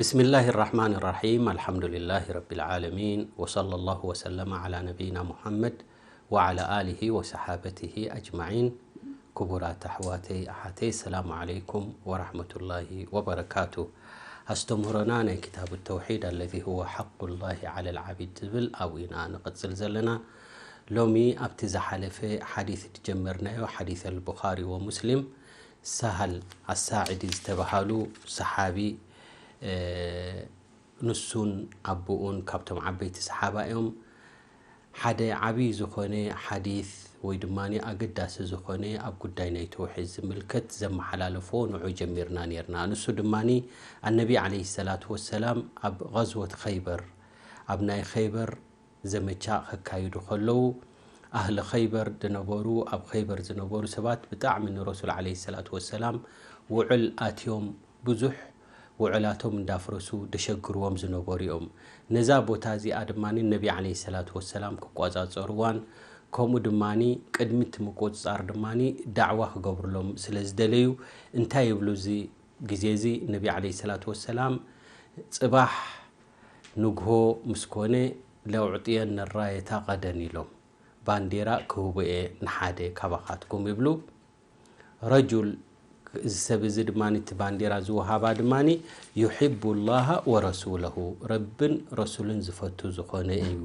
بسم الله الرحمن الرحيم. الحمد لله رب العالمين. وصلى الله وسلم على نبينا محمد وعلى آله وصحابته أجمعين. ክቡራት ኣሕዋተይ ኣሓተይ፣ ሰላሙ ዓለይኩም ወራሕመቱላሂ ወበረካቱ። ኣስተምህሮና ናይ ክታብ ተውሒድ፣ الذي هو حق الله على العبيد ዝብል ኣብኡ ኢና ንቕጽል ዘለና። ሎሚ ኣብቲ ዝሓለፈ ሓዲስ ዝጀመርናዮ፣ ሓዲስ ኣልቡኻሪ ወሙስሊም፣ ሳህል ኣሳዕዲ ዝተባሃሉ ሰሓቢ፣ እ፣ ንሱን ኣቦኡን ካብቶም ዓበይቲ ሰሓባ እዮም። ሓደ ዓብዪ ዝኾነ ሓዲስ ወይ ድማ ኣገዳሲ ዝኾነ ኣብ ጉዳይ ናይ ተውሒድ ዝምልከት ዘመሓላለፎ ንዑ ጀሚርና ነይርና። ንሱ ድማ ኣነቢ ዓለይሂ ሰላቱ ወሰላም ኣብ ቐዝወት ኸይበር፣ ኣብ ናይ ኸይበር ዘመቻ ከካይዱ ከለዉ፣ ኣህሊ ኸይበር ዝነበሩ፣ ኣብ ኸይበር ዝነበሩ ሰባት ብጣዕሚ ንረሱል ዓለይሂ ሰላቱ ወሰላም ውዕል ኣትዮም፣ ብዙሕ ውዕላቶም እንዳፍረሱ ደሸግርዎም ዝነበሩ እዮም። ነዛ ቦታ እዚኣ ድማ ነቢ ዓለይሂ ሰላቱ ወሰላም ክቆጻጸርዋን፣ ከምኡ ድማ ቅድሚ እቲ ምቁጽጻር ድማ ዳዕዋ ክገብርሎም ስለ ዝደለዩ፣ እንታይ ይብሉ እዚ ግዜ እዚ? ነቢ ዓለይሂ ሰላቱ ወሰላም፣ ጽባሕ ንግሆ ምስ ኮነ፣ ለውዕጥየን ነራየታ ቀደን ኢሎም፣ ባንዴራ ክህቦ እየ ንሓደ ካባኻትኩም ይብሉ። ረጁል፣ እዚ ሰብ እዚ ድማ፣ እቲ ባንዴራ ዝወሃባ ድማ፣ ዩሒቡ ላሃ ወረሱለሁ፣ ረብን ረሱልን ዝፈቱ ዝኾነ እዩ።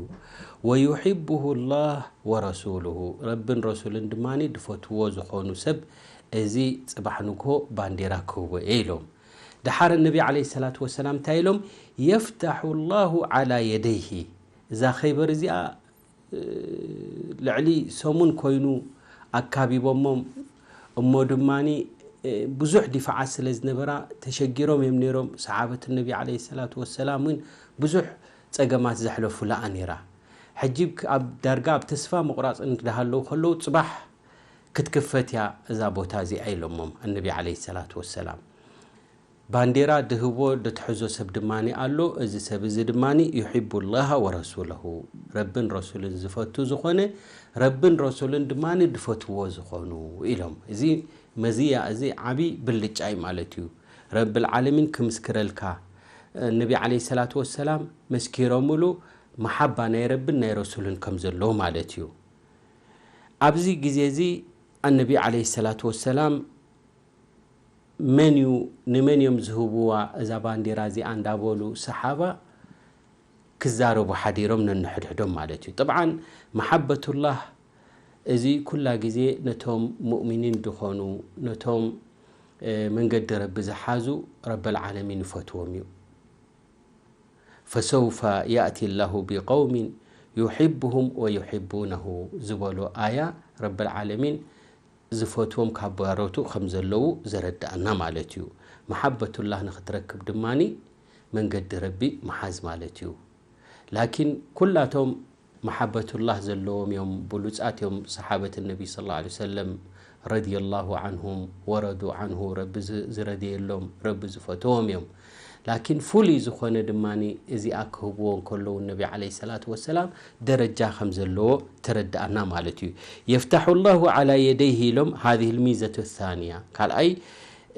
ወዩሒቡሁ ላህ ወረሱሉሁ፣ ረብን ረሱልን ድማ ዝፈትዎ ዝኾኑ ሰብ፣ እዚ ጽባሕ ንግሆ ባንዴራ ክህቦ እየ ኢሎም። ደሓር ነቢ ዓለይሂ ሰላቱ ወሰላም እንታይ ኢሎም? የፍታሑ ላሁ ዓላ የደይሂ፣ እዛ ኸይበር እዚኣ ልዕሊ ሰሙን ኮይኑ ኣካቢቦሞም፣ እሞ ድማ ብዙሕ ዲፋዓት ስለ ዝነበራ ተሸጊሮም እዮም ነይሮም። ሰሓበት ነቢ ዓለይሂ ሰላቱ ወሰላም እውን ብዙሕ ጸገማት ዘሕለፉላ ነይራ። ሕጂ ኣብ ዳርጋ ኣብ ተስፋ ምቑራጽ እንዳሃለዉ ከለዉ፣ ጽባሕ ክትክፈት እያ እዛ ቦታ እዚኣ ኢሎሞም ኣነቢ ዓለይሂ ሰላቱ ወሰላም። ባንዴራ ድህቦ ድትሕዞ ሰብ ድማ ኣሎ። እዚ ሰብ እዚ ድማ ዩሒቡ ላሃ ወረሱለሁ፣ ረብን ረሱልን ዝፈቱ ዝኾነ፣ ረብን ረሱልን ድማ ድፈትዎ ዝኾኑ ኢሎም። እዚ መዝያ እዚ ዓቢ ብልጫ እዩ ማለት እዩ። ረብል ዓለሚን ክምስክረልካ፣ ነቢ ዓለይሂ ሰላቱ ወሰላም መስኪሮምሉ መሓባ ናይ ረብን ናይ ረሱልን ከም ዘለዎ ማለት እዩ። ኣብዚ ግዜ እዚ ኣነቢ ዓለይሂ ሰላቱ ወሰላም መን እዩ፣ ንመን እዮም ዝህብዋ እዛ ባንዴራ እዚኣ እንዳበሉ ሰሓባ ክዛረቡ ሓዲሮም ነንሕድሕዶም ማለት እዩ። ጥብዓን መሓበቱላህ እዚ ኩላ ግዜ ነቶም ሙእሚኒን ዝኾኑ፣ ነቶም፣ እ፣ መንገዲ ረቢ ዝሓዙ ረበል ዓለሚን ይፈትዎም እዩ። ፈሰውፈ ያእቲ ላሁ ቢቀውሚን ዩሒቡሁም ወዩሒቡነሁ ዝበሎ ኣያ ረበል ዓለሚን ዝፈትዎም ካብ ባሮቱ ከም ዘለዉ ዘረድኣና ማለት እዩ። መሓበቱላህ ንኽትረክብ ድማኒ መንገዲ ረቢ ምሓዝ ማለት እዩ። ላኪን ኩላቶም መሓበቱላህ ዘለዎም እዮም፣ ብሉጻት እዮም ሰሓበት ነቢ ሰለላሁ ዐለይሂ ወሰለም ረዲየላሁ ዐንሁም ወረዱ ዐንሁ፣ ረቢ ዝ-፣ ዝረድየሎም፣ ረቢ ዝፈተዎም እዮም። ላኪን ፍሉይ ዝኾነ ድማኒ እዚኣ ክህብዎ እንከለዉ ነቢ ዐለይሂ ሰላቱ ወሰላም ደረጃ ከም ዘለዎ ተረድኣና ማለት እዩ። የፍታሑ ላሁ ዐላ የደይሂ ኢሎም ሃዚሂል ሚዘቱ ሳንያ፣ ካልኣይ፣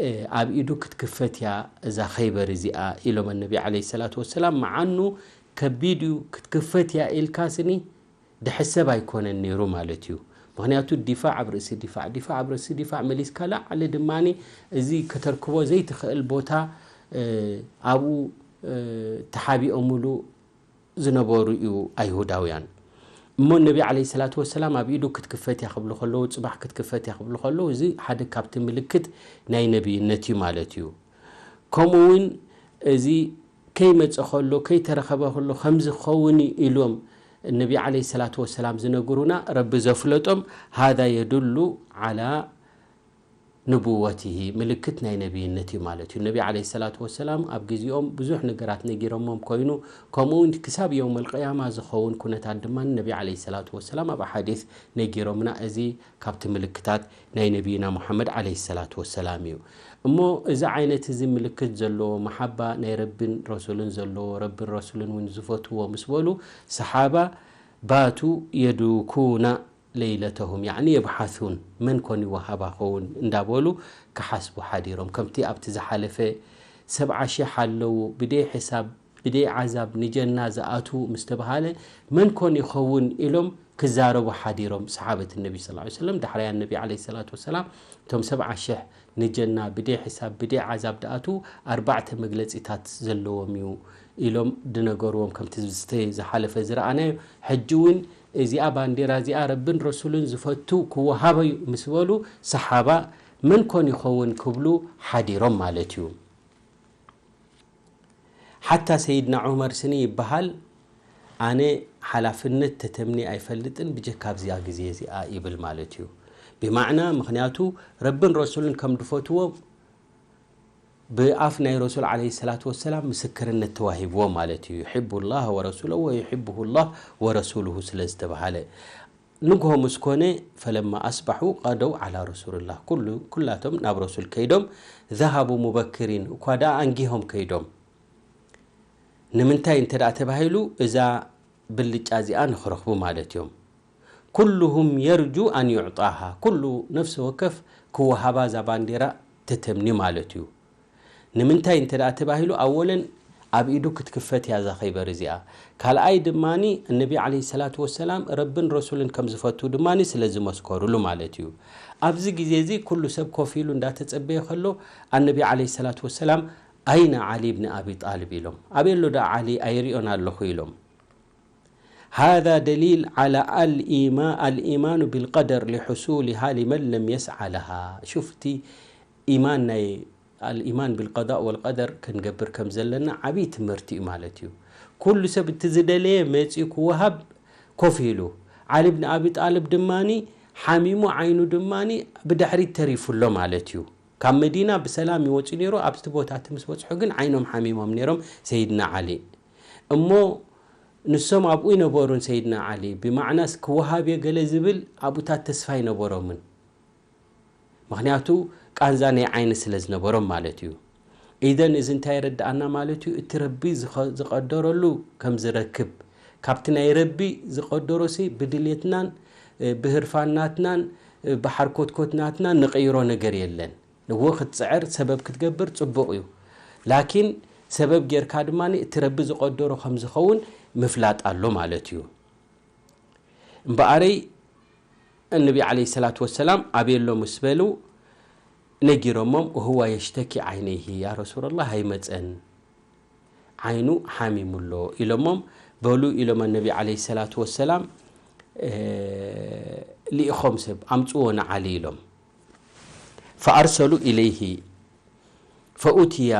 እ፣ ኣብ ኢዱ ክትክፈት እያ እዛ ኸይበር እዚኣ ኢሎም ነቢ ዐለይሂ ሰላቱ ወሰላም። መዓኑ ከቢድ እዩ፣ ክትክፈት እያ ኢልካ ስኒ ድሕሰብ ኣይኮነን ነይሩ ማለት እዩ። ምኽንያቱ ዲፋዕ ኣብ ርእሲ ዲፋዕ፣ ዲፋዕ ኣብ ርእሲ ዲፋዕ መሊስካ ላዕሊ ድማኒ እዚ ከተርክቦ ዘይትኽእል ቦታ፣ እ፣ ኣብኡ፣ እ፣ ተሓቢኦምሉ ዝነበሩ እዩ ኣይሁዳውያን። እሞ ነቢ ዐለይሂ ሰላቱ ወሰላም ኣብ ኢዱ ክትክፈት እያ ክብሉ ከለዉ፣ ጽባሕ ክትክፈት እያ ክብሉ ከለዉ፣ እዚ ሓደ ካብቲ ምልክት ናይ ነቢይነት እዩ ማለት እዩ። ከምኡ እውን እዚ ከይመጸ ከሎ፣ ከይተረኸበ ከሎ ከምዚ ክኸውን እዩ ኢሎም ነቢ ዐለይሂ ሰላቱ ወሰላም ዝነግሩና፣ ረቢ ዘፍለጦም፣ ሃዛ የዱሉ ዐላ ንቡወቲሂ፣ ምልክት ናይ ነቢይነት እዩ ማለት እዩ። ነቢ ዐለይሂ ሰላቱ ወሰላም ኣብ ግዜኦም ብዙሕ ነገራት ነጊሮሞም ኮይኑ፣ ከምኡ እውን ክሳብ የውመል ቅያማ ዝኸውን ኩነታት ድማ ነቢ ዐለይሂ ሰላቱ ወሰላም ኣብ ኣሓዲስ ነጊሮምና። እዚ ካብቲ ምልክታት ናይ ነቢይና ሙሓመድ ዐለይሂ ሰላቱ ወሰላም እዩ። እሞ እዚ ዓይነት እዚ ምልክት ዘለዎ፣ መሓባ ናይ ረቢን ረሱልን ዘለዎ፣ ረቢን ረሱልን እውን ዝፈትዎ ምስ በሉ፣ ሰሓባ ባቱ የዱኩና ለይለተሁም፣ ያዕኒ የብሓሱን፣ መን ኮን ይወሃባ ኸውን እንዳበሉ ክሓስቡ ሓዲሮም። ከምቲ ኣብቲ ዝሓለፈ ሰብዓ ሽሕ ኣለዉ፣ ብደይ ሕሳብ ብደይ ዓዛብ ንጀና ዝኣትዉ ምስ ተባሃለ፣ መን ኮን ይኸውን ኢሎም ክዛረቡ ሓዲሮም ሰሓበት ነቢ ሰለላሁ ዐለይሂ ወሰለም። ዳሕራያ ነቢ ዐለይሂ ሰላቱ ወሰላም እቶም ሰብዓ ሽሕ ንጀና ብደይ ሕሳብ ብደይ ዓዛብ ዝኣትዉ ኣርባዕተ መግለጺታት ዘለዎም እዩ ኢሎም ድነገርዎም፣ ከምቲ ዝስተ ዝሓለፈ ዝረኣናዮ። ሕጂ እውን እዚኣ ባንዴራ እዚኣ ረብን ረሱልን ዝፈቱ ክወሃበ እዩ ምስ በሉ፣ ሰሓባ መን ኮን ይኸውን ክብሉ ሓዲሮም ማለት እዩ። ሓታ ሰይድና ዑመር ስኒ ይበሃል፣ ኣነ ሓላፍነት ተተምኒ ኣይፈልጥን ብጀካ ኣብዚኣ ግዜ እዚኣ ይብል ማለት እዩ። ብማዕና ምኽንያቱ ረብን ረሱልን ከም ድፈትዎ ብኣፍ ናይ ረሱል ዓለይሂ ሰላቱ ወሰላም ምስክርነት ተዋሂብዎ ማለት እዩ። ዩሕቡ ላህ ወረሱለሁ ወዩሕብሁ ላህ ወረሱሉሁ ስለ ዝተባሃለ። ንግሆ ምስ ኮነ ፈለማ ኣስባሑ ቀደው ዓላ ረሱልላህ፣ ኩሉ ኩላቶም ናብ ረሱል ከይዶም፣ ዘሃቡ ሙበክሪን፣ እኳ ደኣ ኣንጊሆም ከይዶም። ንምንታይ እንተ ደኣ ተባሂሉ እዛ ብልጫ እዚኣ ንኽረኽቡ ማለት እዮም። ኩሉሁም የርጁ ኣን ዩዕጣሃ፣ ኩሉ ነፍሲ ወከፍ ክወሃባ እዛ ባንዴራ ተተምኒ ማለት እዩ። ንምንታይ እንተ ደኣ ተባሂሉ ኣወለን ኣብ ኢዱ ክትክፈት እያ እዛ ኸይበር እዚኣ። ካልኣይ ድማኒ እነቢ ዓለይሂ ሰላቱ ወሰላም ረብን ረሱልን ከም ዝፈቱ ድማኒ ስለ ዝመስከሩሉ ማለት እዩ። ኣብዚ ግዜ እዚ ኩሉ ሰብ ኮፍ ኢሉ እንዳተጸበየ ከሎ ኣነቢ ዓለይሂ ሰላቱ ወሰላም ኣይነ ዓሊ ብን ኣቢ ጣልብ ኢሎም። ኣበይ ኣሎ ደኣ ዓሊ ኣይሪኦን ኣለኹ ኢሎም። ሃዛ ደሊል ዓላ ኣልኢማ-፣ ኣልኢማኑ ቢልቀደር ሊሑሱሊሃ ሊመን ለም የስዓ ለሃ። ሹፍቲ ኢማን ናይ ኣልኢማን ቢልቀዳእ ወልቀደር ክንገብር ከም ዘለና ዓብዪ ትምህርቲ እዩ ማለት እዩ። ኩሉ ሰብ እቲ ዝደለየ መፂኡ ክወሃብ ኮፍ ኢሉ፣ ዓሊ ብን ኣቢ ጣልብ ድማኒ ሓሚሙ ዓይኑ ድማኒ ብድሕሪት ተሪፉ ኣሎ ማለት እዩ። ካብ መዲና ብሰላም ይወፅኡ ነይሩ። ኣብቲ ቦታ እቲ ምስ በፅሑ ግን ዓይኖም ሓሚሞም ነይሮም ሰይድና ዓሊ። እሞ ንሶም ኣብኡ ይነበሩን ሰይድና ዓሊ ብማዕናስ ክወሃብ እየ ገለ ዝብል ኣብኡታት ተስፋ ይነበሮምን። ምኽንያቱ ቃንዛ ናይ ዓይኒ ስለ ዝነበሮም ማለት እዩ። ኢደን እዚ እንታይ የረድኣና ማለት እዩ? እቲ ረቢ ዝኸ-፣ ዝቐደረሉ ከም ዝረክብ፣ ካብቲ ናይ ረቢ ዝቐደሮሲ ብድሌትናን፣ እ፣ ብህርፋናትናን፣ እ፣ ብሓርኮትኮትናትናን ንቕይሮ ነገር የለን። ንዎ ክትጽዕር ሰበብ ክትገብር ጽቡቕ እዩ። ላኪን ሰበብ ጌርካ ድማ እቲ ረቢ ዝቐደሮ ከም ዝኸውን ምፍላጥ ኣሎ ማለት እዩ። እምበኣረይ እነቢ ዓለይሂ ሰላቱ ወሰላም ኣበይ ኣሎ ምስ በሉ ነጊሮሞም፣ ወሁዋ የሽተኪ ዓይነይሂ፣ ያ ረሱለላህ ኣይመጸን፣ ዓይኑ ሓሚሙ ኣሎ ኢሎሞም። በሉ ኢሎም ኣነቢ ዓለይሂ ሰላቱ ወሰላም፣ እ፣ ልኢኾም ሰብ ኣምጽዎ ንዓሊ ኢሎም። ፈኣርሰሉ ኢለይሂ ፈኡትያ፣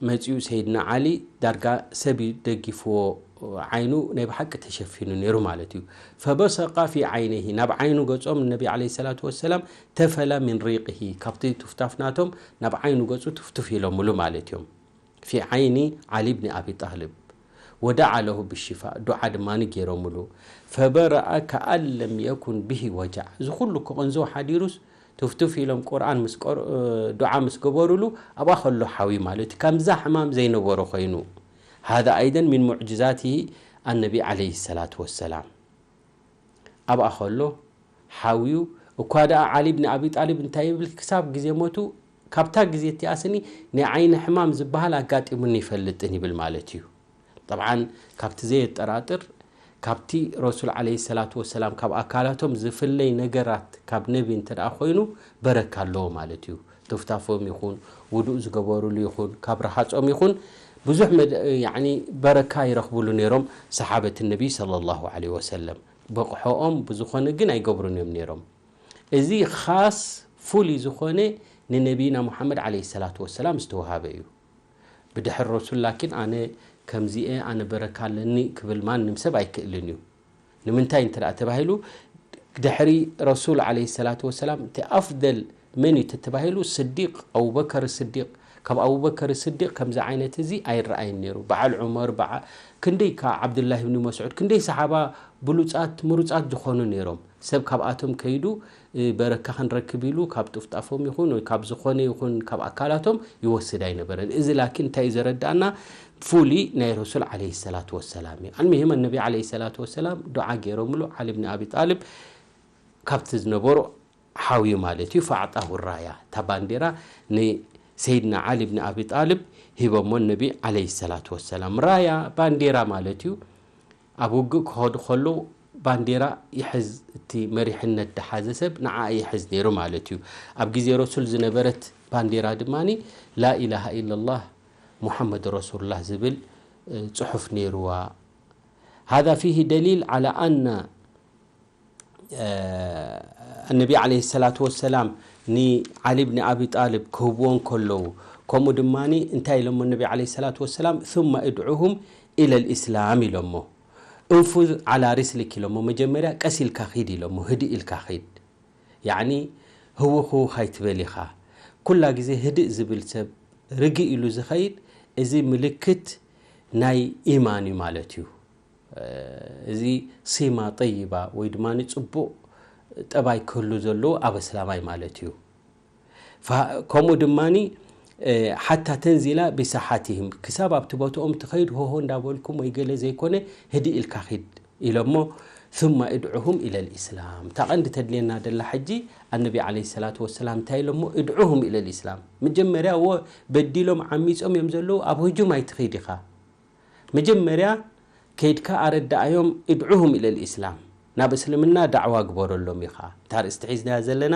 መጺኡ ሰይድና ዓሊ ዳርጋ ሰብ እዩ ደጊፍዎ፣ ዓይኑ ናይ ብሓቂ ተሸፊኑ ነይሩ ማለት እዩ። ፈበሰቃ ፊ ዓይነይሂ፣ ናብ ዓይኑ ገጾም ነቢ ዓለይሂ ሰላቱ ወሰላም፣ ተፈላ ሚን ሪቅሂ፣ ካብቲ ቱፍታፍ ናቶም ናብ ዓይኑ ገጹ ቱፍቱፍ ኢሎምሉ ማለት እዮም። ፊ ዓይኒ ዓሊ ብኒ ኣቢ ጣልብ ወደዓ ለሁ ብሽፋእ፣ ዱዓ ድማ ገይሮምሉ። ፈበረአ ከኣን ለም የኩን ብሂ ወጃዕ። እዚ ኩሉ ክቕንዞ ሓዲሩስ ቱፍቱፍ ኢሎም ቁርኣን ምስ ቀር-፣ ዱዓ ምስ ገበሩሉ ኣብኣ ከሎ ሓዊ ማለት እዩ። ከምዛ ሕማም ዘይነበሮ ኮይኑ። ሃዛ ኣይደን ሚን ሙዕጅዛትሂ ኣነቢ ዓለይሂ ሰላቱ ወሰላም። ኣብኣ ከሎ ሓውዩ እኳ ደኣ ዓሊ ብን ኣቢ ጣሊብ እንታይ ይብል? ክሳብ ግዜ ሞቱ፣ ካብታ ግዜ እቲኣ ስኒ ናይ ዓይኒ ሕማም ዝበሃል ኣጋጢሙኒ ይፈልጥን ይብል ማለት እዩ። ጠብዓን ካብቲ ዘየጠራጥር ካብቲ ረሱል ዓለይሂ ሰላቱ ወሰላም ካብ ኣካላቶም ዝፍለይ ነገራት ካብ ነቢ እንተ ደኣ ኮይኑ በረካ ኣለዎ ማለት እዩ። ቱፍታፎም ይኹን፣ ውዱእ ዝገበሩሉ ይኹን፣ ካብ ረሃጾም ይኹን፣ ብዙሕ መድ-፣ ያዕኒ በረካ ይረኽብሉ ነይሮም ሰሓበት ነቢ ሰለላሁ ዓለይሂ ወሰለም። በቕሖኦም ብዝኾነ ግን ኣይገብሩን እዮም ነይሮም። እዚ ኻስ ፍሉይ ዝኾነ ንነቢና ሙሓመድ ዓለይሂ ሰላቱ ወሰላም ዝተወሃበ እዩ። ብድሕሪ ረሱል ላኪን ኣነ ከምዚኤ፣ ኣነ በረካ ኣለኒ ክብል ማንም ሰብ ኣይክእልን እዩ። ንምንታይ እንተ ደኣ ተባሂሉ፣ ድሕሪ ረሱል ዓለይሂ ሰላቱ ወሰላም እቲ ኣፍደል መን እዩ ተተባሂሉ፣ ስዲቅ፣ ኣቡበከር ስዲቅ። ካብ ኣቡበከር ስዲቅ ከምዚ ዓይነት እዚ ኣይረኣይን ነይሩ። በዓል ዑመር፣ በዓ-፣ ክንደይ ከኣ ዓብዱላህ ብኒ መስዑድ፣ ክንደይ ሰሓባ ብሉጻት፣ ምሩጻት ዝኾኑ ነይሮም። ሰብ ካብኣቶም ከይዱ፣ እ፣ በረካ ክንረክብ ኢሉ ካብ ጥፍጣፎም ይኹን ወይ ካብ ዝኾነ ይኹን ካብ ኣካላቶም ይወስድ ኣይነበረን። እዚ ላኪን እንታይ እዩ ዘረድኣና? ፍሉይ ናይ ረሱል ዓለይሂ ሰላቱ ወሰላም እዩ። ኣልሙሂም፣ ነቢ ዓለይሂ ሰላቱ ወሰላም ዱዓ ገይሮምሉ፣ ዓሊ ብን ኣቢ ጣልብ ካብቲ ዝነበሮ ሓውዩ ማለት እዩ። ፈኣዕጣሁ ራያ፣ እታ ባንዴራ ንሰይድና ዓሊ ብን ኣቢ ጣልብ ሂቦሞ ነቢ ዓለይሂ ሰላቱ ወሰላም። ራያ ባንዴራ ማለት እዩ። ኣብ ውግእ ክኸዱ ከለዉ ባንዴራ ይሕዝ፣ እቲ መሪሕነት ዝሓዘ ሰብ ንዓ ይሕዝ ነይሩ ማለት እዩ። ኣብ ግዜ ረሱል ዝነበረት ባንዴራ ድማ ላኢላሃ ኢለላህ ሙሐመድ ረሱሉላህ ዝብል ጽሑፍ ነይርዋ። هذا فيه دليل على أن النبي عليه الصلاة والسلام ንዓሊ ብን ኣቢ ጣልብ ክህብዎ እንከለዉ፣ ከምኡ ድማ እንታይ ኢሎሞ ነቢ ዓለይሂ ሰላቱ ወሰላም? ثم ادعهم إلى الإسلام ኢሎሞ። انفذ على رسلك ኢሎሞ። መጀመርያ ቀስ ኢልካ ኺድ ኢሎሞ። ህድእ ኢልካ ኺድ። ያዕኒ ህውኽ ህውኽ ኣይትበል ኢኻ። ኩላ ግዜ ህድእ ዝብል ሰብ፣ ርግእ ኢሉ ዝኸይድ፣ እዚ ምልክት ናይ ኢማን እዩ ማለት እዩ። እዚ ሲማ ጠይባ ወይ ድማ ጽቡቕ ጠባይ ክህሉ ዘለዎ ኣብ ኣስላማይ ማለት እዩ። ከምኡ ድማ ሓታ ተንዚላ ብሳሓትህም፣ ክሳብ ኣብቲ ቦትኦም ትኸይድ ሆሆ እንዳበልኩም ወይ ገለ ዘይኮነ ህድእ ኢልካ ኺድ ኢሎሞ። ثم ادعهم إلى الإسلام። እታ ቀንዲ ተድልየና ደላ ሕጂ ኣነቢ ዓለይሂ ሰላቱ ወሰላም እንታይ ኢሎሞ? ادعهم إلى الإسلام። መጀመርያ እዎ በዲሎም ዓሚጾም እዮም ዘለዉ፣ ኣብ ህጁም ኣይትኺድ ኢኻ። መጀመርያ ከይድካ ኣረዳኣዮም፣ ادعهم إلى الإسلام፣ ናብ እስልምና ዳዕዋ ግበረሎም ኢኻ። እታ ርእስቲ ሒዝናያ ዘለና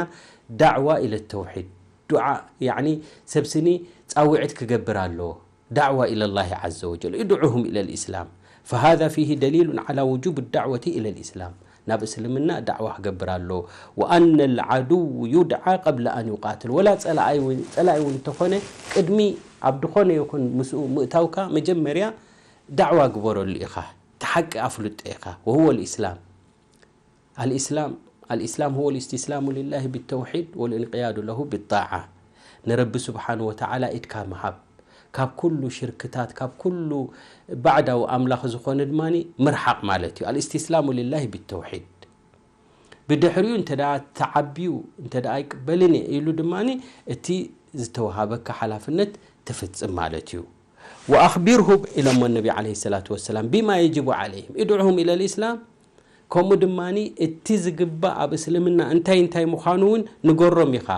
ዳዕዋ ኢለ ተውሒድ ዱዓ፣ ያዕኒ ሰብ ስኒ ጻውዒት ክገብር ኣለዎ። ዳዕዋ إلى الله عز وجل، ادعهم إلى الإسلام، فهذا فيه دليل على وجوب الدعوة إلى الإسلام። ናብ እስልምና ዳዕዋ ክገብር ኣለዎ። وأن العدو يدعى قبل أن يقاتل، ወላ ጸላኣይ እውን ጸላኢ እውን እንተኾነ ቅድሚ ኣብ ዝኾነ ይኹን ምስኡ ምእታውካ መጀመርያ ዳዕዋ ግበረሉ ኢኻ። እቲ ሓቂ ኣፍልጦ ኢኻ። وهو الإسلام. الإسلام، الإسلام هو الاستسلام لله بالتوحيد والانقياد له بالطاعة። ንረቢ ስብሓን ወተዓላ ኢድካ ምሃብ፣ ካብ ኩሉ ሽርክታት፣ ካብ ኩሉ ባዕዳዊ ኣምላኽ ዝኾነ ድማ ምርሓቕ ማለት እዩ። الاستسلام لله بالتوحيد። ብድሕሪኡ እንተ ደኣ ተዓብዩ፣ እንተ ደኣ ኣይቅበልን እየ ኢሉ ድማ እቲ ዝተወሃበካ ሓላፍነት ትፍጽም ማለት እዩ። وأخبره ኢሎሞ ነቢ ዓለይሂ ሰላቱ ወሰላም بما يجب عليهم، ادعهم إلى الإسلام። ከምኡ ድማ እቲ ዝግባእ ኣብ እስልምና እንታይ እንታይ ምዃኑ እውን ንገሮም ኢኻ።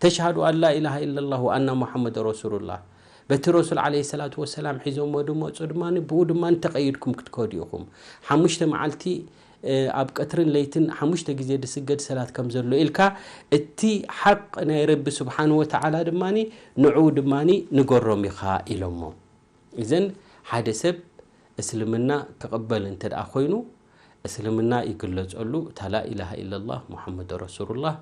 تشهد أن لا إله إلا الله وأن محمدا رسول الله። በቲ ረሱል ዓለይሂ ሰላቱ ወሰላም ሒዞምዎ ዝመጹ ድማ ብኡ ድማ ተቐይድኩም ክትከዱ ኢኹም። ሓሙሽተ መዓልቲ፣ እ፣ ኣብ ቀትርን ለይትን ሓሙሽተ ግዜ ዝስገድ ሰላት ከም ዘሎ ኢልካ እቲ ሓቅ ናይ ረቢ ስብሓን ወተዓላ ድማ ንዕኡ ድማ ንገሮም ኢኻ ኢሎሞ። እዘን ሓደ ሰብ እስልምና ክቕበል እንተ ደኣ ኮይኑ፣ እስልምና ይግለጸሉ እታ ላኢላሃ ኢለላህ ሙሓመድ ረሱሉላህ፣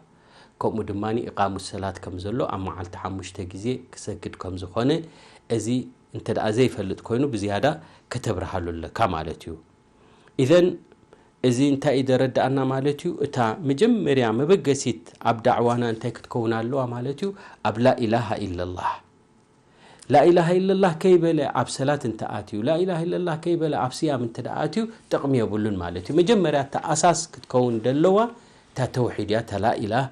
ከምኡ ድማ ኢቃሙ ሰላት ከም ዘሎ ኣብ መዓልቲ ሓሙሽተ ግዜ ክሰግድ ከም ዝኾነ፣ እዚ እንተ ደኣ ዘይፈልጥ ኮይኑ ብዝያዳ ከተብርሃሉ ኣለካ ማለት እዩ። ኢዘን እዚ እንታይ እዩ ዘረድኣና ማለት እዩ? እታ መጀመርያ መበገሲት ኣብ ዳዕዋና እንታይ ክትከውን ኣለዋ ማለት እዩ? ኣብ ላኢላሃ ኢለላህ። ላኢላሃ ኢለላህ ከይበለ ኣብ ሰላት እንተ ኣትዩ፣ ላኢላሃ ኢለላህ ከይበለ ኣብ ስያም እንተ ደኣ ኣትዩ ጥቕሚ የብሉን ማለት እዩ። መጀመርያ እታ ኣሳስ ክትከውን ዘለዋ እታ ተውሒድ እያ፣ እታ ላኢላህ፣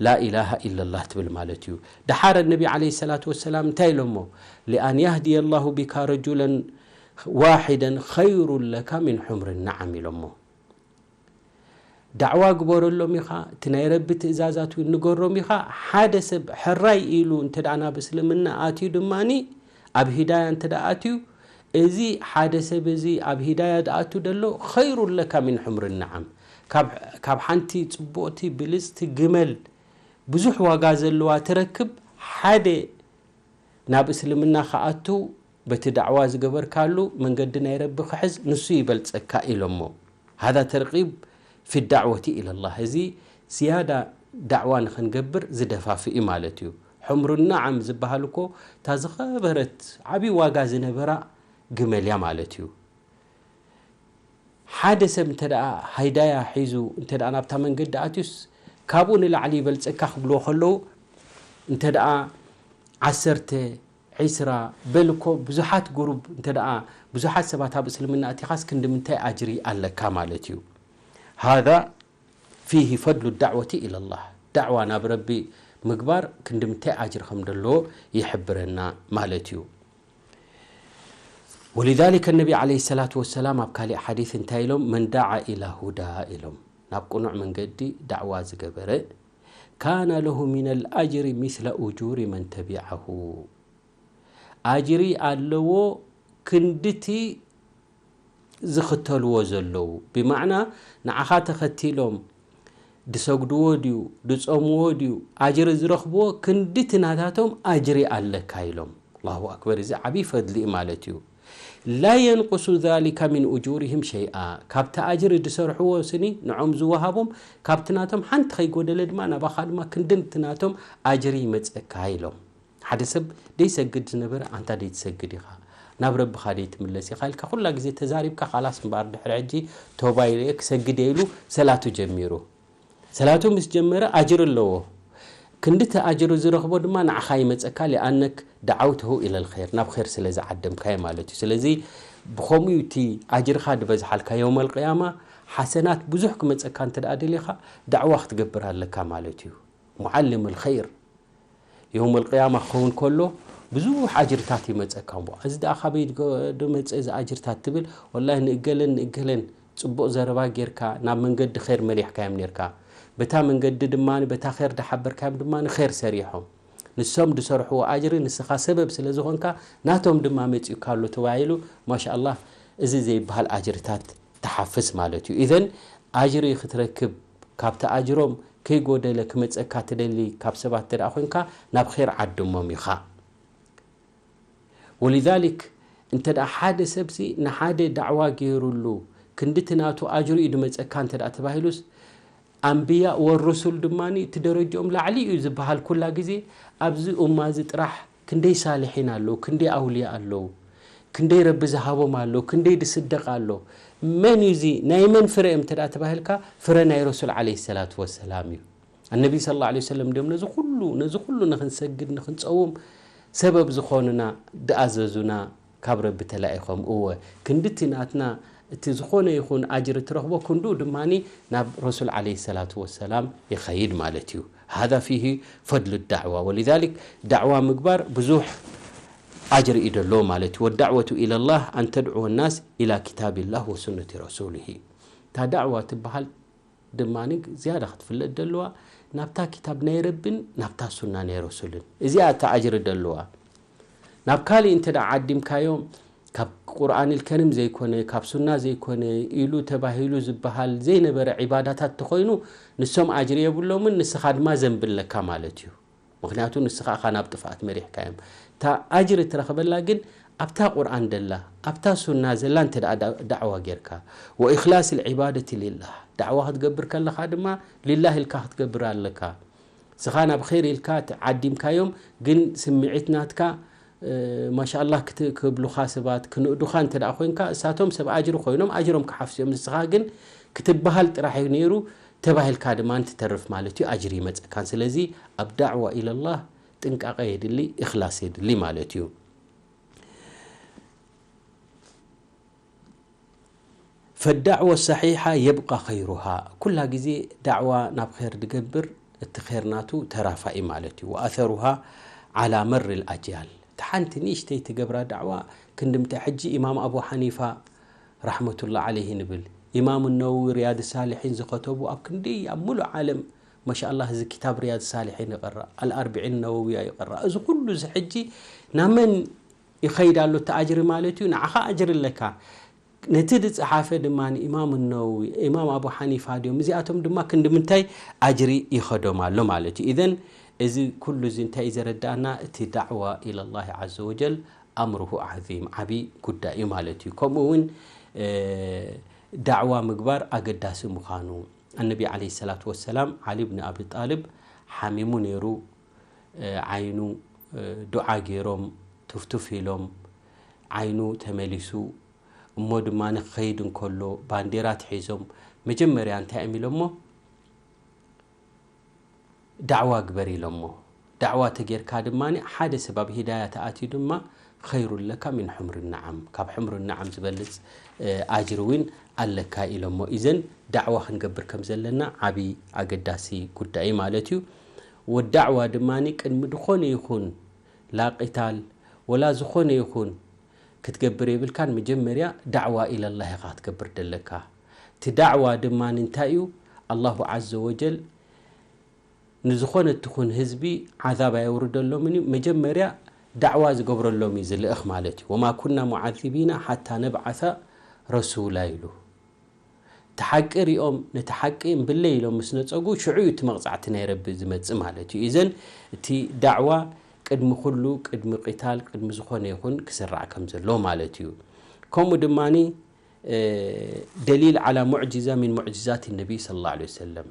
ላኢላሃ ኢለላህ ትብል ማለት እዩ። ደሓር ነቢ ዓለይሂ ሰላቱ ወሰላም እንታይ ኢሎሞ? لأن يهدي الله بك رجلا واحدا خير لك من حمر النعم ኢሎሞ። ዳዕዋ ግበረሎም ኢኻ፣ እቲ ናይ ረቢ ትእዛዛት እውን ንገሮም ኢኻ። ሓደ ሰብ ሕራይ ኢሉ እንተ ደኣ ናብ እስልምና ኣትዩ ድማኒ፣ ኣብ ሂዳያ እንተ ደኣ ኣትዩ፣ እዚ ሓደ ሰብ እዚ ኣብ ሂዳያ ዝኣቱ ደሎ خير لك من حمر النعم። ካብ፣ ካብ ሓንቲ ጽቡቕቲ ብልጽቲ ግመል ብዙሕ ዋጋ ዘለዋ ትረክብ ሓደ ናብ እስልምና ክኣቱ በቲ ዳዕዋ ዝገበርካሉ መንገዲ ናይ ረቢ ክሕዝ ንሱ ይበልጸካ ኢሎሞ። هذا ترغيب في الدعوة إلى الله። እዚ ዝያዳ ዳዕዋ ንኽንገብር ዝደፋፍእ እዩ ማለት እዩ። ሕምሩ ነዓም ዝበሃል እኮ እታ ዝኸበረት ዓብዪ ዋጋ ዝነበራ ግመል እያ ማለት እዩ። ሓደ ሰብ እንተ ደኣ ሃይዳያ ሒዙ እንተ ደኣ ናብታ መንገዲ ኣትዩስ፣ ካብኡ ንላዕሊ ይበልጸካ ክብልዎ ከለዉ፣ እንተ ደኣ ዓሰርተ፣ ዒስራ፣ በል እኮ ብዙሓት ጉሩብ እንተ ደኣ ብዙሓት ሰባት ኣብ እስልምና ኣቲኻስ ክንዲ ምንታይ ኣጅሪ ኣለካ ማለት እዩ። هذا فيه فضل الدعوة إلى الله። ዳዕዋ ናብ ረቢ ምግባር ክንዲ ምንታይ ኣጅሪ ከም ዘለዎ ይሕብረና ማለት እዩ። ولذلك النبي عليه الصلاة والسلام ኣብ ካሊእ ሓዲስ እንታይ ኢሎም? من دعا إلى هدى ኢሎም። ናብ ቅኑዕ መንገዲ ዳዕዋ ዝገበረ كان له من الأجر مثل أجور من تبعه። ኣጅሪ ኣለዎ ክንድቲ ዝኽተልዎ ዘለዉ። ብማዕና ንዓኻ ተኸቲሎም ድሰግድዎ ድዩ፣ ድጾምዎ ድዩ፣ ኣጅሪ ዝረኽብዎ ክንድቲ ናታቶም ኣጅሪ ኣለካ ኢሎም። ኣላሁ ኣክበር፣ እዚ ዓብዪ ፈድሊ እዩ ማለት እዩ። ላ የንቁሱ ዛሊካ ሚን ኡጁሪሂም ሸይኣ፣ ካብቲ ኣጅሪ ዝሰርሕዎ ስኒ ንዖም ዝወሃቦም ካብቲ ናቶም ሓንቲ ከይጎደለ ድማ ናባኻ ድማ ክንድቲ ናቶም ኣጅሪ ይመጸካ ኢሎም። ሓደ ሰብ ደይሰግድ ዝነበረ ኣንታ ደይትሰግድ ኢኻ፣ ናብ ረብኻ ደይትምለስ ኢኻ ኢልካ ኩላ ግዜ ተዛሪብካ ካላስ እምበኣር ድሕሪ ሕጂ ቶባ ኢለ ክሰግድ ኢሉ ሰላቱ ጀሚሩ። ሰላቱ ምስ ጀመረ ኣጅሪ ኣለዎ። ክንድቲ ኣጅሪ ዝረኽቦ ድማ ንዓኻ ይመጸካ ሊኣነክ ደዓውተሁ ኢለል ኸይር ናብ ኸይር ስለ ዝዓደምካዮ ማለት እዩ። ስለዚ ብኸምኡ እዩ እቲ ኣጅርኻ ድበዝሓልካ የውመል ቅያማ ሓሰናት ብዙሕ ክመጸካ እንተ ደኣ ደሊኻ ዳዕዋ ክትገብር ኣለካ ማለት እዩ። ሙዓልም ልኸይር የውመል ቅያማ ክኸውን ከሎ ብዙሕ ኣጅርታት ይመጸካ እሞ እዚ ደኣ ካበይ ድመጸ እዚ ኣጅርታት ትብል ወላሂ ንእገለን ንእገለን ጽቡቕ ዘረባ ጌርካ ናብ መንገዲ ኸይር መሪሕካዮም ኔርካ በታ መንገዲ ድማ በታ ኸይር ድሓበርካዮም ድማ ንኸይር ሰሪሖም ንሶም ድሰርሕዎ ኣጅሪ ንስኻ ሰበብ ስለ ዝኾንካ ናቶም ድማ መጺኡካ ኣሎ ተባሂሉ ማሻኣላህ እዚ ዘይበሃል ኣጅርታት ትሓፍስ ማለት እዩ። ኢዘን ኣጅሪ ክትረክብ ካብቲ ኣጅሮም ከይጎደለ ክመጸካ ትደሊ ካብ ሰባት እንተ ኮይንካ ናብ ር ዓድሞም ኢኻ። ወሊዛሊክ እንተ ሓደ ሰብሲ ንሓደ ዳዕዋ ገይሩሉ ክንድቲ ናቱ ኣጅሩ እዩ ድመጸካ እንተ ተባሂሉስ ኣንብያ ወሩሱል ድማ እቲ ደረጅኦም ላዕሊ እዩ ዝበሃል ኩላ ግዜ ኣብዚ ኡማ እዚ ጥራሕ ክንደይ ሳልሒን ኣለዉ፣ ክንደይ ኣውልያ ኣለዉ፣ ክንደይ ረቢ ዝሃቦም ኣሎ፣ ክንደይ ድስደቕ ኣሎ። መን እዩ እዚ? ናይ መን ፍረ እዮም እንተ ተባሂልካ ፍረ ናይ ረሱል ዓለይሂ ሰላቱ ወሰላም እዩ። ኣነቢ ሰለላሁ ዐለይሂ ወሰለም ድዮም ነዚ ኩሉ ነዚ ኩሉ ንኽንሰግድ ንኽንጸውም ሰበብ ዝኾኑና ድኣዘዙና ካብ ረቢ ተላኢኾም እወ ክንድቲ ናትና እቲ ዝኾነ ይኹን ኣጅሪ ትረኽቦ ክንድኡ ድማ ናብ ረሱል ዓለይሂ ሰላቱ ወሰላም ይኸይድ ማለት እዩ። هذا فيه فضل الدعوة ولذلك ዳዕዋ ምግባር ብዙሕ ኣጅሪ እዩ ደሎ ማለት እዩ። والدعوة إلى الله أن تدعو الناس إلى كتاب الله وسنة رسوله እታ ዳዕዋ ትበሃል ድማ ዝያዳ ክትፍለጥ ደለዋ ናብታ ክታብ ናይ ረብን ናብታ ሱና ናይ ረሱልን እዚኣ እታ ኣጅሪ ደለዋ። ናብ ካልእ እንተ ደኣ ዓዲምካዮ ካብ ቁርኣን ልከሪም ዘይኮነ ካብ ሱና ዘይኮነ ኢሉ ተባሂሉ ዝበሃል ዘይነበረ ዒባዳታት ተኾይኑ ንሶም ኣጅሪ የብሎምን ንስኻ ድማ ዘንቢ ኣለካ ማለት እዩ። ምኽንያቱ ንስኻ እኻ ናብ ጥፍኣት መሪሕካዮም። እታ ኣጅሪ ትረኽበላ ግን ኣብታ ቁርኣን ደላ ኣብታ ሱና ዘላ እንተ ደኣ ዳዕዋ ጌርካ ወእኽላስ ልዒባደቲ ሊላህ ዳዕዋ ክትገብር ከለኻ ድማ ሊላህ ኢልካ ክትገብር ኣለካ። ስኻ ናብ ር ኢልካ ዓዲምካዮም ግን ስምዒት ናትካ ማሻኣላህ ክብሉኻ ሰባት ክንእዱኻ እንተ ኮይንካ እሳቶም ሰብ ኣጅሪ ኮይኖም ኣጅሮም ክሓፍስዮም ንስኻ ግን ክትበሃል ጥራሕ እዩ ነይሩ ተባሂልካ ድማ ትተርፍ ማለት እዩ ኣጅሪ ይመፀካን ስለዚ ኣብ ዳዕዋ ኢለላህ ጥንቃቐ የድሊ እኽላስ የድሊ ማለት እዩ። فالدعوة الصحيحة يبقى خيرها ኩላ ግዜ ዳዕዋ ናብ ር ድገብር እቲ ር ናቱ ተራፋኢ ማለት እዩ وأثرها على مر الأجيال እቲ ሓንቲ ንእሽተይ ትገብራ ዳዕዋ ክንድምታ ሕጂ ኢማም ኣቡ ሓኒፋ ራሕመቱላ ዓለይህ ንብል ኢማም ነወዊ ርያድ ሳልሒን ዝኸተቡ ኣብ ክንደይ ኣብ ሙሉእ ዓለም ማሻኣላ እዚ ክታብ ርያድ ሳልሒን ይቐራእ ኣልኣርብዒን ነወውያ ይቐራእ እዚ ኩሉ እዚ ሕጂ ናመን ይኸይድ ኣሎ እቲ ኣጅሪ ማለት እዩ ንዓኻ ኣጅሪ ኣለካ ነቲ ዝፀሓፈ ድማ ኢማም ነወዊ ኢማም ኣቡ ሓኒፋ ድዮም እዚኣቶም ድማ ክንዲ ምንታይ ኣጅሪ ይኸዶም ኣሎ ማለት እዩ ኢዘን እዚ ኩሉ እዚ እንታይ እዩ ዘረዳእና እቲ ዳዕዋ ኢለላህ ዓዘ ወጀል ኣምርሁ ዓዚም ዓብዪ ጉዳይ እዩ ማለት እዩ። ከምኡ እውን ዳዕዋ ምግባር ኣገዳሲ ምዃኑ ኣነቢ ዓለይሂ ሰላቱ ወሰላም ዓሊ ብን ኣቢ ጣልብ ሓሚሙ ነይሩ። ዓይኑ ዱዓ ገይሮም ትፍቱፍ ኢሎም ዓይኑ ተመሊሱ እሞ ድማ ንክኸይድ እንከሎ ባንዴራ ትሒዞም መጀመርያ እንታይ እዮም ኢሎሞ ዳዕዋ ግበር ኢሎሞ። ዳዕዋ ተጌርካ ድማ ሓደ ሰብ ኣብ ሂዳያ ተኣትዩ ድማ ኸይሩ ለካ ሚን ሑምሪ ነዓም፣ ካብ ሑምሪ ነዓም ዝበልፅ ኣጅሪ እውን ኣለካ ኢሎሞ። ኢዘን ዳዕዋ ክንገብር ከም ዘለና ዓብዪ ኣገዳሲ ጉዳይ ማለት እዩ። ወዳዕዋ ድማ ቅድሚ ዝኾነ ይኹን ላቂታል ወላ ዝኾነ ይኹን ክትገብር የብልካን። መጀመርያ ዳዕዋ ኢለላህ ኢኻ ክትገብር ደለካ። እቲ ዳዕዋ ድማ እንታይ እዩ? ኣላሁ ዓዘ ወጀል ንዝኾነ ትኹን ህዝቢ ዓዛብ ኣየውርደሎምን እዩ። መጀመርያ ዳዕዋ ዝገብረሎም እዩ ዝልእኽ ማለት እዩ። ወማ ኩና ሙዓዚቢና ሓታ ነብዓሳ ረሱላ ኢሉ። እቲ ሓቂ ሪኦም፣ ነቲ ሓቂ እምብለይ ኢሎም ምስ ነጸጉ፣ ሽዑ እዩ እቲ መቕጻዕቲ ናይ ረቢ ዝመጽእ ማለት እዩ። እዘን እቲ ዳዕዋ ቅድሚ ኩሉ፣ ቅድሚ ቂታል፣ ቅድሚ ዝኾነ ይኹን ክስራዕ ከም ዘሎ ማለት እዩ። ከምኡ ድማኒ፣ እ፣ ደሊል ዓላ ሙዕጂዛ ሚን ሙዕጂዛት ነቢይ ሰለላሁ ዐለይሂ ወሰለም።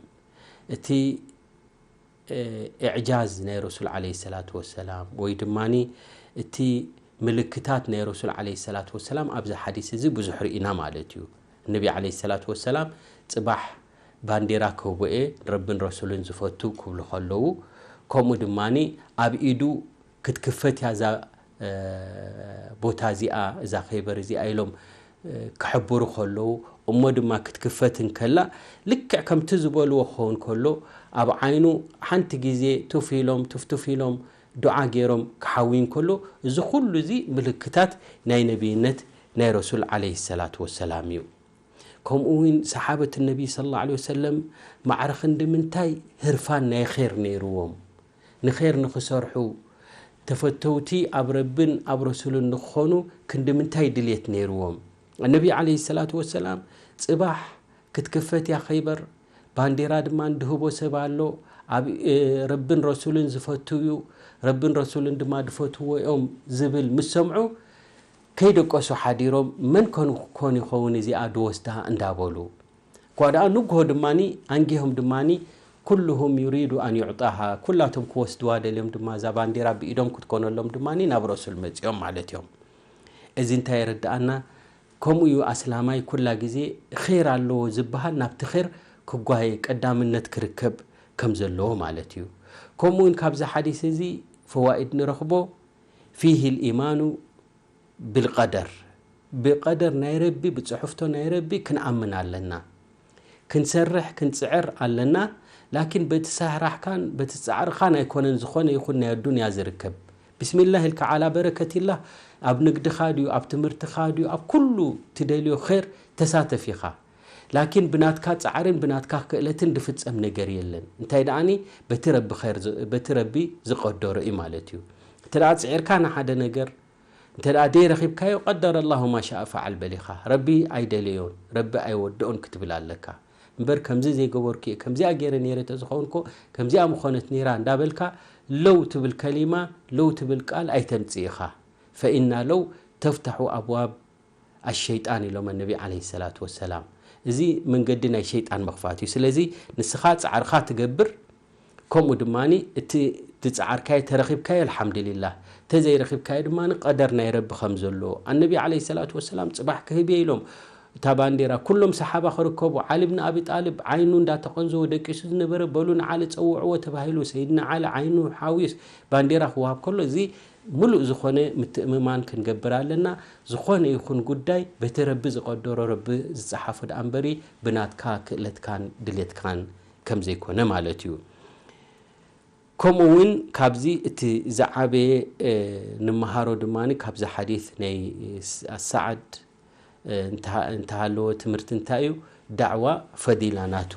እቲ፣ እ፣ ኢዕጃዝ ናይ ረሱል ዐለይሂ ሰላቱ ወሰላም፣ ወይ ድማኒ እቲ ምልክታት ናይ ረሱል ዐለይሂ ሰላቱ ወሰላም ኣብዚ ሓዲስ እዚ ብዙሕ ርኢና ማለት እዩ። ነቢ ዐለይሂ ሰላቱ ወሰላም ጽባሕ ባንዴራ ክህቦ እየ፣ ረብን ረሱልን ዝፈቱ ክብሉ ከለዉ፣ ከምኡ ድማኒ ኣብ ኢዱ ክትክፈት እያ እዛ፣ እ፣ ቦታ እዚኣ፣ እዛ ኸይበር እዚኣ ኢሎም፣ እ፣ ክሕብሩ ከለዉ፣ እሞ ድማ ክትክፈት እንከላ፣ ልክዕ ከምቲ ዝበልዎ ክኸውን ከሎ፣ ኣብ ዓይኑ ሓንቲ ግዜ ቱፍ ኢሎም፣ ቱፍቱፍ ኢሎም፣ ዱዓ ገይሮም ክሓዊ እንከሎ፣ እዚ ኩሉ እዚ ምልክታት ናይ ነቢይነት ናይ ረሱል ዐለይሂ ሰላቱ ወሰላም እዩ። ከምኡ እውን ሰሓበት ነቢ ሰለላሁ ዐለይሂ ወሰለም ማዕረ ክንዲ ምንታይ ህርፋን ናይ ኼር ነይርዎም። ንኼር ንኽሰርሑ፣ ተፈተውቲ ኣብ ረብን ኣብ ረሱልን ንኽኾኑ ክንዲ ምንታይ ድልየት ነይርዎም። ነቢ ዐለይሂ ሰላቱ ወሰላም ጽባሕ ክትክፈት እያ ኸይበር፣ ባንዴራ ድማ ድህቦ ሰብ ኣሎ፣ ኣብ፣ እ፣ ረብን ረሱልን ዝፈቱ እዩ፣ ረብን ረሱልን ድማ ድፈትዎ እዮም ዝብል ምስ ሰምዑ፣ ከይደቀሱ ሓዲሮም፣ መን ኮን፣ ኮን ይኸውን እዚኣ ድወስዳ እንዳበሉ። እኳ ደኣ ንግሆ ድማኒ፣ ኣንጊሆም ድማኒ፣ ኩሉሁም ዩሪዱ ኣን ዩዕጣሃ፣ ኩላቶም ክወስድዋ ደልዮም ድማ፣ እዛ ባንዴራ ብኢዶም ክትኮነሎም ድማኒ ናብ ረሱል መጺኦም ማለት እዮም። እዚ እንታይ የረድኣና? ከምኡ እዩ ኣስላማይ ኩላ ግዜ ኼር ኣለዎ ዝበሃል ናብቲ ኼር ክጓየ ቀዳምነት ክርከብ ከም ዘለዎ ማለት እዩ። ከምኡ እውን ካብዚ ሓዲስ እዚ ፈዋኢድ ንረኽቦ፣ ፊሂ ልኢማኑ ብልቀደር፣ ብቀደር ናይ ረቢ፣ ብጽሑፍቶ ናይ ረቢ ክንኣምን ኣለና። ክንሰርሕ፣ ክንጽዕር ኣለና። ላኪን በቲ ሳህራሕካን በቲ ጻዕርኻን ኣይኮነን ዝኾነ ይኹን ናይ ኣዱንያ ዝርከብ። ቢስሚላህ ኢልካ ዓላ በረከቲላህ ኣብ ንግድኻ ድዩ፣ ኣብ ትምህርትኻ ድዩ፣ ኣብ ኩሉ ትደልዮ ኸይር ተሳተፍ ኢኻ። ላኪን ብናትካ ጻዕርን ብናትካ ክእለትን ድፍጸም ነገር የለን። እንታይ ደኣኒ በቲ ረቢ ኸይር ዝ-፣ በቲ ረቢ ዝቐደሮ እዩ ማለት እዩ። እንተ ደኣ ጽዒርካ ንሓደ ነገር፣ እንተ ደኣ ደይ ረኺብካዮ፣ ቀደረ ኣላሁ ማ ሻእ ፈዓል በሊኻ። ረቢ ኣይደለዮን፣ ረቢ ኣይወድኦን ክትብል ኣለካ። እምበር ከምዚ ዘይገበርኩ እየ፣ ከምዚኣ ገይረ ነይረ ተዝኸውን እኮ ከምዚኣ ምኾነት ነይራ እንዳበልካ ለው ትብል ከሊማ፣ ለው ትብል ቃል ኣይተምጽእ ኢኻ። ፈኢና ለው ተፍታሑ ኣብዋብ ኣሸይጣን ኢሎም ነቢ ዓለይሂ ሰላቱ ወሰላም። እዚ መንገዲ ናይ ሸይጣን ምኽፋት እዩ። ስለዚ ንስኻ ጻዕርኻ ትገብር፣ ከምኡ ድማኒ እቲ ዝጸዓርካዮ ተረኺብካዮ ኣልሓምዱሊላህ፣ ተዘይረኺብካዮ ድማኒ ቀደር ናይ ረቢ ከም ዘሎ። ኣነቢ ዓለይሂ ሰላቱ ወሰላም ጽባሕ ክህብ እየ ኢሎም እታ ባንዴራ ኩሎም ሰሓባ ክርከቡ፣ ዓሊ ብን ኣቢ ጣልብ ዓይኑ እንዳተቐንዘወ ደቂሱ ዝነበረ፣ በሉ ንዓሊ ጸውዕዎ ተባሂሉ፣ ሰይድና ዓሊ ዓይኑ ሓዊስ ባንዴራ ክወሃብ ከሎ፣ እዚ ምሉእ ዝኾነ ምትእምማን ክንገብር ኣለና። ዝኾነ ይኹን ጉዳይ በቲ ረቢ ዝቐደሮ፣ ረቢ ዝጸሓፎ ደኣ እምበሪ ብናትካ ክእለትካን ድሌትካን ከም ዘይኮነ ማለት እዩ። ከምኡ እውን ካብዚ እቲ ዝዓበየ፣ እ፣ ንመሃሮ ድማ ካብዚ ሓዲስ ናይ ስ-፣ ሰዓድ፣ እ፣ እንተ-፣ እንተሃለወ ትምህርቲ እንታይ እዩ? ዳዕዋ ፈዲላ ናቱ።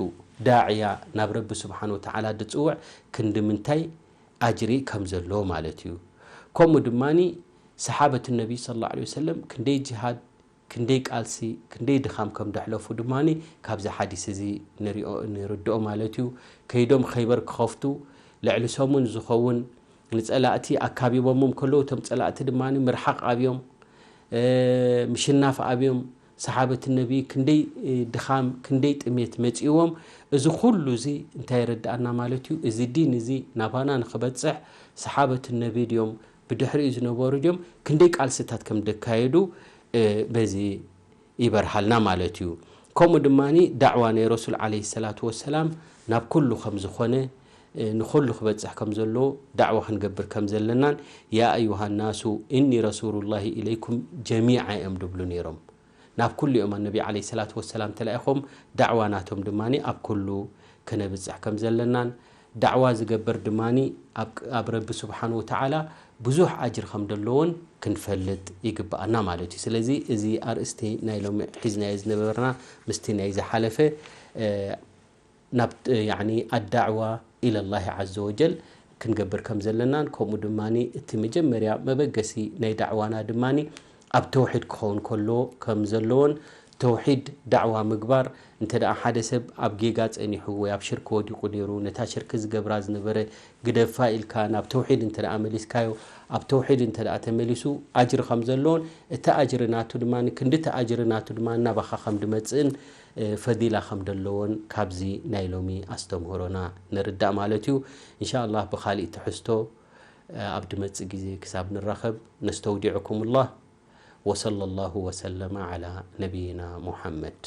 ዳዕያ ናብ ረቢ ስብሓን ወተዓላ ድጽውዕ ክንዲ ምንታይ ኣጅሪ ከም ዘለዎ ማለት እዩ። ከምኡ ድማ ሰሓበት ነቢ ሰለላሁ ዐለይሂ ወሰለም ክንደይ ጅሃድ፣ ክንደይ ቃልሲ፣ ክንደይ ድኻም ከም ደሕለፉ ድማ ካብዚ ሓዲስ እዚ ንሪኦ፣ ንርድኦ ማለት እዩ። ከይዶም ኸይበር ክኸፍቱ ልዕሊ ሰሙን ዝኸውን ንጸላእቲ ኣካቢቦሞም ከለዉ፣ እቶም ጸላእቲ ድማ ምርሓቕ ኣብዮም፣ እ፣ ምሽናፍ ኣብዮም። ሰሓበት ነቢ ክንደይ፣ እ፣ ድኻም፣ ክንደይ ጥሜት መጺእዎም። እዚ ኩሉ እዚ እንታይ የረድኣና ማለት እዩ? እዚ ዲን እዚ ናባና ንኽበጽሕ ሰሓበት ነቢ ድዮም፣ ብድሕሪኡ ዝነበሩ ድዮም፣ ክንደይ ቃልስታት ከም ደካየዱ፣ እ፣ በዚ ይበርሃልና ማለት እዩ። ከምኡ ድማኒ ዳዕዋ ናይ ረሱል ዓለይሂ ሰላቱ ወሰላም ናብ ኩሉ ከም ዝኾነ፣ እ፣ ንኹሉ ክበጽሕ ከም ዘለዎ ዳዕዋ ክንገብር ከም ዘለናን፣ ያ ኣዩሃ ናሱ ኢኒ ረሱሉላሂ ኢለይኩም ጀሚዓ እዮም ድብሉ ነይሮም። ናብ ኩሉ እዮም ኣነቢ ዓለይሂ ሰላቱ ወሰላም ተላኢኾም፣ ዳዕዋ ናቶም ድማኒ ኣብ ኩሉ ከነብጽሕ ከም ዘለናን፣ ዳዕዋ ዝገብር ድማኒ ኣብ፣ ኣብ ረቢ ስብሓን ወተዓላ ብዙሕ ኣጅር ከም ደለዎን ክንፈልጥ ይግብኣና ማለት እዩ። ስለዚ እዚ ኣርእስቲ ናይ ሎሚ ሒዝናዮ ዝነበርና ምስቲ ናይ ዝሓለፈ፣ እ፣ ናብ፣ ያዕኒ ኣዳዕዋ ኢለላሂ ዓዘ ወጀል፣ ክንገብር ከም ዘለናን ከምኡ ድማ እቲ መጀመርያ መበገሲ ናይ ዳዕዋና ድማ ኣብ ተውሒድ ክኸውን ከሎ ከም ዘለዎን ተውሒድ ዳዕዋ ምግባር እንተ ደኣ ሓደ ሰብ ኣብ ጌጋ ጸኒሑ ወይ ኣብ ሽርክ ወዲቑ ነይሩ ነታ ሽርክ ዝገብራ ዝነበረ ግደፋ ኢልካ ናብ ተውሒድ እንተ ደኣ መሊስካዮ ኣብ ተውሒድ እንተ ደኣ ተመሊሱ ኣጅሪ ከም ዘለዎን እቲ ኣጅሪ ናቱ ድማ ክንዲ እቲ ኣጅሪ ናቱ ድማ ናባኻ ከም ድመጽእን ፈዲላ ከም ደለዎን ካብዚ ናይ ሎሚ ኣስተምህሮና ንርዳእ ማለት እዩ። እንሻኣላህ ብኻሊእ ትሕዝቶ ኣብ ድመጽእ ግዜ ክሳብ ንራኸብ ነስተውዲዕኩምላህ። ወሰለ ላሁ ወሰለመ ዓላ ነቢይና ሙሓመድ።